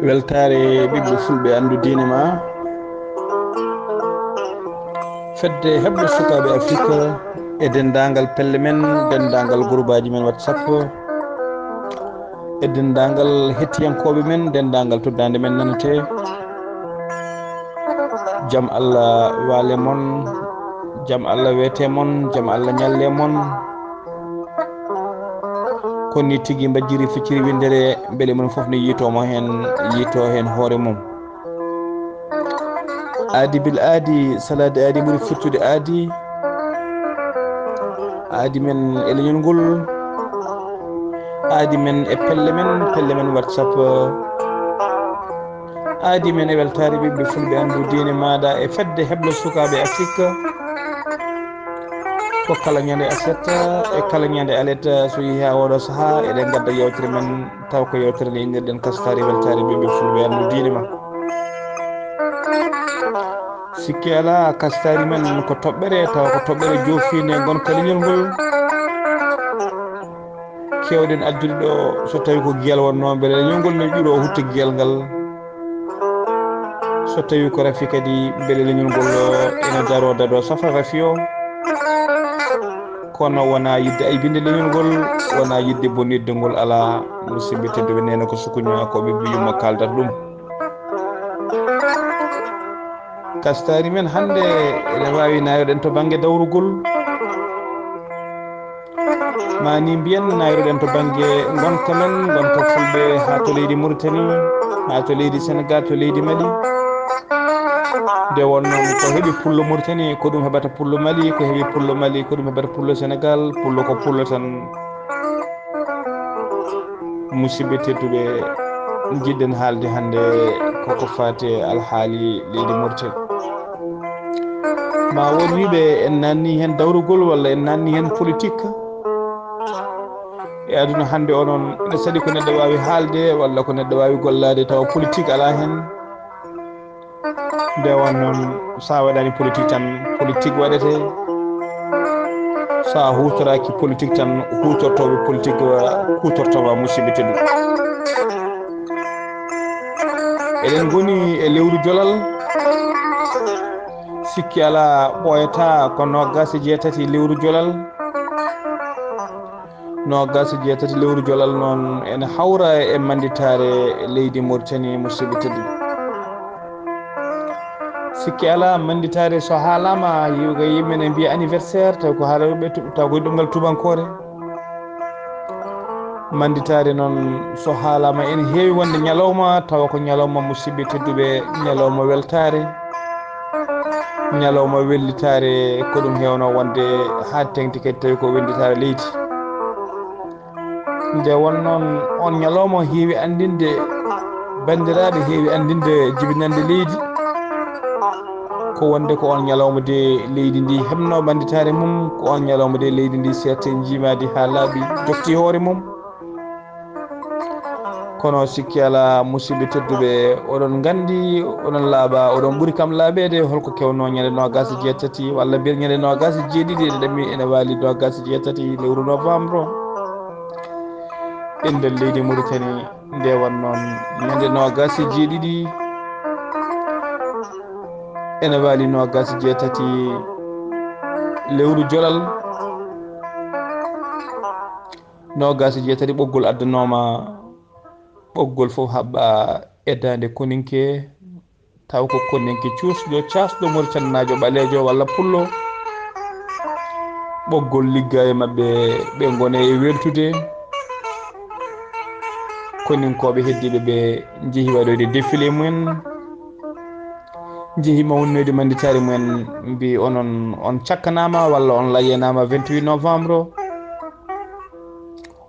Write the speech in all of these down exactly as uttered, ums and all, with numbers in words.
Weltaare ɓiɓɓe fulɓe anndu diine ma. Fedde heɓɓe sukaaɓe Afrik e denndaangal pelle men, denndaangal gurbaaji men WhatsApp, e denndaangal hettiyankooɓe men, denndaangal tuddaande men nanetee. Jam Allah waale mon, jam Allah weete mon, jam Allah ñalle mon. Ko ni tigi mbajjiri fecciri winndere, mbele mon fof ne yiitoo mo heen, yiitoo heen hoore mum. Aadi bil aadi, salaade aadi ɓuri firtude aadi. Aadi men e leñol ngol, aadi men e pelle men, pelle men WhatsApp, aadi men e weltaare ɓiɓɓe fulɓe anndu diine maaɗa e fedde heɓlo sukaaɓe Afrik. Ko kala ñande aset e kala ñande alet, so yehi haa oɗo sahaa, eɗen ngadda yewtere men, taw ko yewtere nde innirɗen Kastaari Weltaare Ɓiɓɓe Fulɓe Anndu Diine Ma. Sikke alaa, kastaari men ko toɓɓere, tawa ko toɓɓere joofiinde ngonka leñol ngol. Keewɗen addude ɗo, so tawi ko giyal wonnoo, mbele leñol ngol ne ƴuro hutta giyal ngal. So tawi ko rafi kadi, mbele leñol ngol ene daroo, dadoo safra rafi o. Kono wonaa yiɗde aybinde leñol ngol, wonaa yiɗde bonnitde ngol, alaa. Musidɓe tedduɓe, neene ko sukuña, ko ɓiɓɓe yumma kaaldata ɗum. Kastaari men hannde ene waawi nayroɗen to bannge dawrugol. Ma ni mbiyen nayroɗen to bannge ngonka men, ngonka fulɓe haa to leydi Mauritanie, haa to leydi Sénégal, to leydi Mali. Nde won noon ko heɓi pullo Mauritanie, ko ɗum heɓata pullo Mali, ko heɓi pullo Mali, ko ɗum heɓata pullo Sénégal, pullo ko pullo tan. Musidɓe tedduɓe, njiɗɗen haalde hannde koko faati e alhaali leydi Mauritanie. Ma won wiiɓe en nanni heen dawrugol walla en nanni heen politique. E aduna hannde o noon, ene saɗi ko neɗɗo waawi haalde walla ko neɗɗo waawi gollaade tawa politique alaa heen. Nde won noon, so a waɗaani politique tan, politique waɗete. So a huutoraaki politique tan, huutortooɓe politique wa-, kuutortoo ma, musidɓe tedduɓe. Eɗen ngoni e lewru jolal. Sikki alaa, ɓooyataa ko noogaas e jeetati lewru jolal. Noogaas e jeetati lewru jolal noon ene hawra e mannditaare leydi Mauritanie, musidɓe tedduɓe. Sikki alaa, mannditaare so haalaama, yiwga yimɓe ne mbiya anniversaire, taw ko haalooɓe tu-, taw ko e ɗemngal tubankoore. Mannditaare noon so haalaama, ene heewi wonde ñalawma, tawa ko ñalawma, musidɓe tedduɓe, ñalawma weltaare. Ñalawma wellitaare, ko ɗum heewno wonde haa teŋti kadi tawi ko wellitaare leydi. Nde won noon, on ñalawma heewi anndinde banndiraaɓe, heewi anndinde jibinannde leydi. Ko wonde ko on ñalawma de leydi ndi heɓno mannditaare mum, ko on ñalawma de leydi ndi seerte njiimaadi haa laaɓi, jofti hoore mum. Kono sikki alaa, musidɓe tedduɓe, oɗon nganndi, oɗon laaɓa, oɗon ɓuri kam laaɓeede holko kewno ñande noogaas e jeetati, walla mbiyen ñande noogaas e jeeɗiɗi, ene ɗammi, ene waali noogaas e jeetati lewru novembre. E nder leydi Mauritanie, nde won noon ñande noogaas e jeeɗiɗi, ene waali noogaas e jeetati lewru jolal. Noogaas e jeetati ɓoggol addanooma, ɓoggol fof haɓɓa e daande koninke, taw ko koninke cuusɗo, caasɗo, Mauritannaajo ɓaleejo walla pullo. Ɓoggol ligga e maɓɓe, ɓe ngone e weltude. Koninkooɓe heddiiɓe ɓe njehi waɗoyde défilé mumen, njehi mawnoyde mannditaare mumen, mbi onon, on cakkanaama walla on layenaama vingt-huit novembre.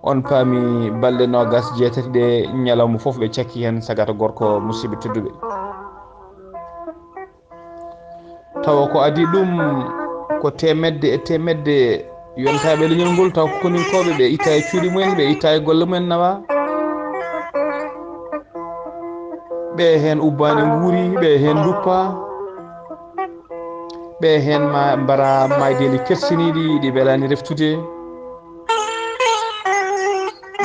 On paami balɗe noogaas jeetati ɗe, ñalawma fof ɓe cakki heen sagata gorko, musidɓe tedduɓe. Tawa ko adii ɗum ko teemedde e teemedde yontaaɓe leñol ngol, taw ko koninkooɓe, ɓe itta e cuuɗi mumen, ɓe itta e golle mumen nawa. Ɓe heen ubbaani nguuri, ɓe heen nduppa. Ɓe heen ma mbara maaydeeli kersiniiɗi ɗi mbelaani reftude.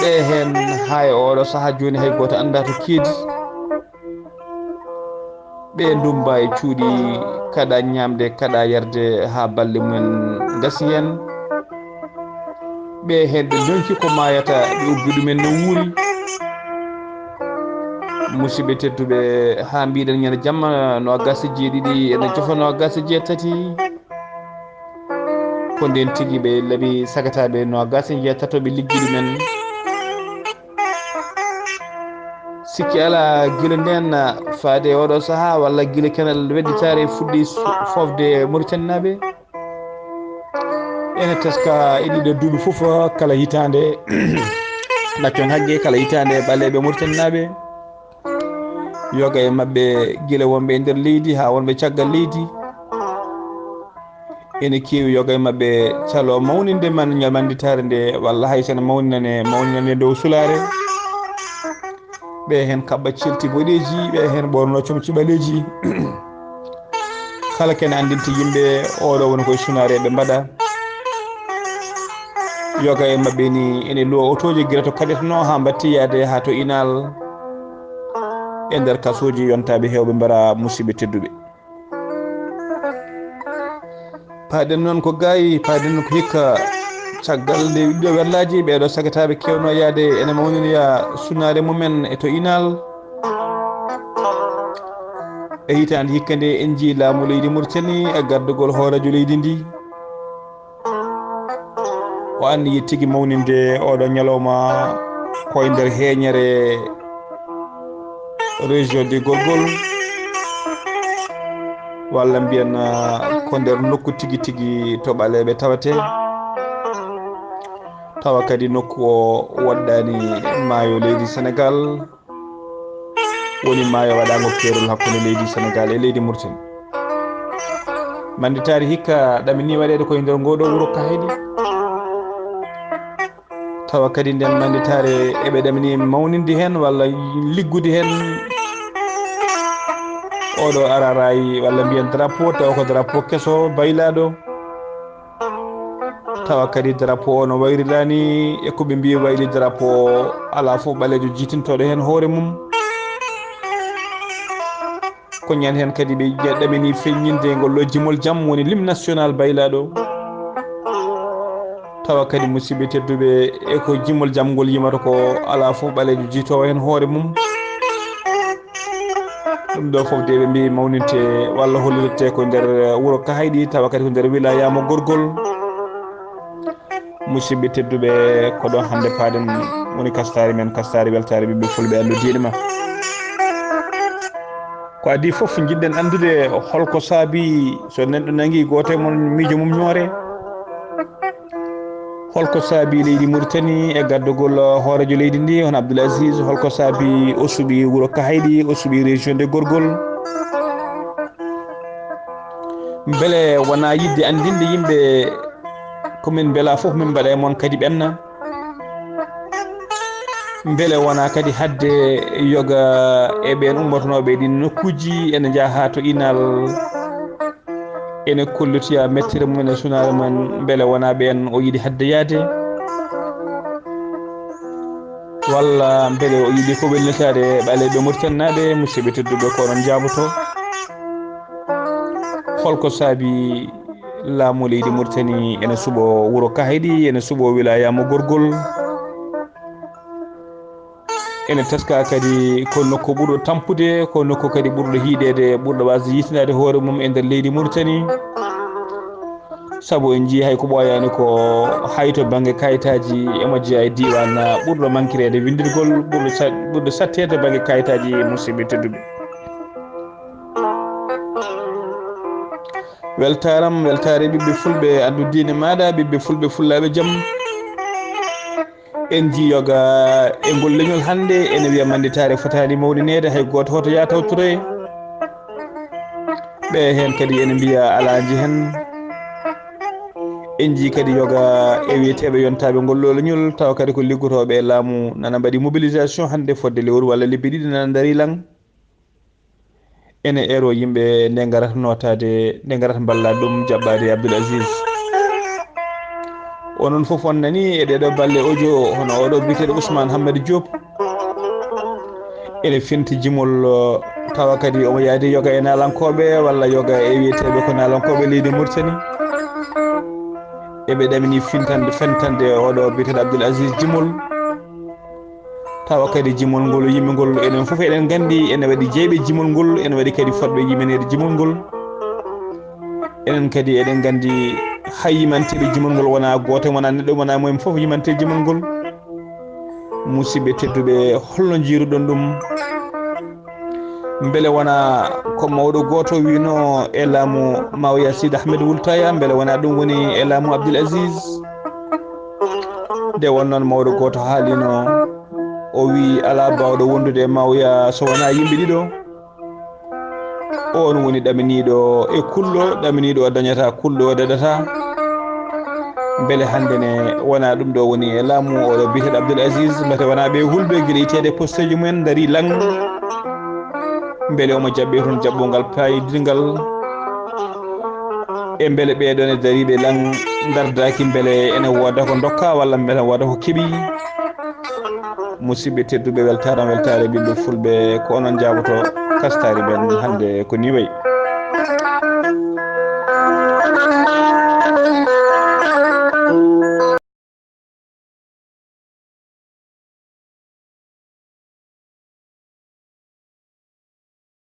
E heen, haa e ooɗo sahaa jooni, hay gooto anndaa to keedi. Ɓe ndummba e cuuɗi, kaɗa ñaamde, kaɗa yarde, haa balɗe mumen ngasi heen. Ɓe heen ɓe ndonki ko maayata, ɓe ubbi ɗumen no wuuri. Musidɓe tedduɓe, haa mbiɗen ñande jamma noogaas e jeeɗiɗi ene jofa noogaas e jeetati. Ko ndeen tigi ɓe laɓi sagataaɓe noogaas e jeetato ɓe liggi ɗumen. Sikki alaa, gila ndeen faade e ooɗo sahaa, walla gila kenal wedditaare fuɗɗi su-, foofde Muritaninaaɓe, ene teska e ɗiɗo duuɓi fof, kala hitaande, ɗaccon hagge, kala hitaande ɓaleeɓe Muritaninaaɓe, yoga e maɓɓe, gila wonɓe e nder leydi haa wonɓe caggal leydi, ene keewi yoga e maɓɓe calo mawninde man, ñalmanditaare nde, walla hay so ene mawninane, mawninane dow sulaare. Ɓe heen kaɓɓa celti boɗeeji, ɓe heen ɓorno comci ɓaleeji. Kala kene anndinta yimɓe, oɗo woni koye sunaare ɓe mbaɗa. Yoga e maɓɓe ni ene luwa otooji gila to kaɗetenoo haa mbatti yaade haa to Inal, e nder kasooji yontaaɓe heewɓe mbara, musidɓe tedduɓe. Paaɗen noon ko gaayi, paaɗen ko hikka, caggal nde ɗiɗo wellaaji, ɓeeɗo sagataaɓe keewno yaade ene mawninoya sunaare mumen e to Inal. E hitaande hikka nde, en njii laamu leydi Mauritanie e gardagol hooreejo leydi ndi, o anniyi tigi mawninde oɗo ñalawma ko e nder heeñere région de Gorgol, walla mbiyen, ah, ko nder nokku tigi tigi to ɓaleeɓe tawetee, tawa kadi nokku o woɗɗaani maayo leydi Senegaal, woni maayo waɗaango keerol hakkunde leydi Senegaal e leydi Mauritanie. Manditaari hikka ɗamini waɗeede ko e nder ngoo ɗoo wuro Kahayɗi. Tawa kadi nden manditaare eɓe ɗamini mawninde heen walla liggude heen oɗo araraay walla mbiyen drapeau, tawa ko drapeau keso baylaaɗo. Tawa kadi drapeau o no wayriraani e ko ɓe mbiyi wayli drapeau, alaa fof ɓaleejo jiitintooɗo heen hoore mum. Ko ñande heen kadi ɓe ɗamini feññinde ngol ɗo jimol jam, woni l'hymne national baylaaɗo. Tawa kadi, musidɓe tedduɓe, e ko jimol jam ngol yimata ko, alaa fof ɓaleejo jiitoowo heen hoore mum. Ɗum ɗo fof de ɓe mbiyi mawninte walla hollirte ko nder wuro Kahayɗi, tawa kadi ko nder wilaya mo Gorgol. Musidɓe tedduɓe, ko ɗo hannde paaɗen woni kastaari men, kastaari weltaare ɓiɓɓe fulɓe, Allu diine ma. Ko adii fof, njiɗɗen anndude holko saabii so neɗɗo nangii gooto e mon miijo mum ñoore. Holko saabii leydi Mauritanie e gardagol hooreejo leydi ndi, hono Abdoul Aziz, holko saabii o suɓii wuro Kahayɗi, o suɓii région de Gorgol? Mbele wonaa yiɗde anndinde yimɓe ko min mbela fof min mbaɗa e mon kadi ɓenna? Mbele wonaa kadi hadde yoga e ɓeen ummotonooɓe e ɗiin nokkuuji ene njaha haa to Inal, ene kollotiya mettere mum e sunaare mum, mbele wonaa ɓeen o yiɗi hadde yaade? Walla mbele o yiɗi ko wellitaade ɓaleeɓe Mauritanie naaɓe, musidɓe tedduɓe, ko onon njaaboto? Holko saabii laamu leydi Mauritanie ene suɓo wuro Kahayɗi, ene suɓo wilaya mo Gorgol? Ene teska kadi ko nokku ɓurɗo tampude, ko nokku kadi ɓurɗo hiiɗeede, ɓurɗo waasde yitinaade hoore mum e nder leydi Mauritanie. Sabu en njii hay ko ɓooyaani ko hay to bannge kayitaaji, emo jeyaa e diiwaan ɓurɗo mankireede winndirgol, ɓurɗo sa-, ɓurɗo satteede bannge kayitaaji, musidɓe tedduɓe. Weltaaram, weltaare ɓiɓɓe fulɓe, anndu diine maaɗa, ɓiɓɓe fulɓe, fullaaɓe jam. En njii yoga e ngol leñol hannde, ene wiya manditaare fotaani mawnineede, hay gooto hoto yaa tawtoroye. Ɓe heen kadi ene mbiya alaa nji heen. En njii kadi yoga e wiyeteeɓe yontaaɓe ngol ɗo leñol, tawa kadi ko liggotooɓe e laamu nana mbaɗi mobilisation hannde fodde lewru walla lebbi ɗiɗi nana ndarii laŋ. Ene eero yimɓe nde ngarata nootaade, nde ngarata mballa ɗum jaɓɓaade Abdoul Aziz. Onon fof on nani e ɗeɗo balle audio hono oɗo biyeteɗo Ousmane Hammadou Diop ene finti jimol, tawa kadi omo yaadi yoga e nalankoɓe walla yoga e wiyeteɓe ko nalankoɓe leydi Mauritanie. Eɓe ɗamini fintande fentande oɗo biyeteɗo Abdoul Aziz jimol. Tawa kadi jimol ngol yimɓe ngol enen fof eɗen gandi ene waɗi jeyɓe jimol ngol, ene waɗi kadi fotɓe yimaneede jimol ngol. Enen kadi eɗen gandi hay yimanteɓe jimol ngol wona goto wona neɗɗo wona moyen fof yimante jimol ngol. Musidɓe tedduɓe, holno jiiruɗon ɗum? Mbele wona ko mawɗo goto wino e laamu Mawya Sid Ahmed Wultaya, mbele wona ɗum woni e laamu Abdul Aziz? Nde won noon mawɗo goto haalino, o wi ala bawɗo wondude e Mawya so wona yimɓe ɗiɗo. On woni ɗaminiiɗo e kulɗo, ɗaminiiɗo o dañata, kulɗo o daɗata. Mbele hannde ne wona ɗum ɗo woni e laamu oɗo biyeteɗo Abdul Aziz, mbete wona ɓe hulɓe gila yiteede posteji mumen dari lang? Mbele omo jaɓɓe toon jaɓɓungal payidingal? E mbele ɓeɗon e dariɓe lang dardaki mbele ene wooda ko dokka walla mbele wooda ko keɓi? Musidɓe tedduɓe, weltaare weltaare ɓiɓɓe fulɓe, ko onon jaaboto kastari men hannde ko ni wayi.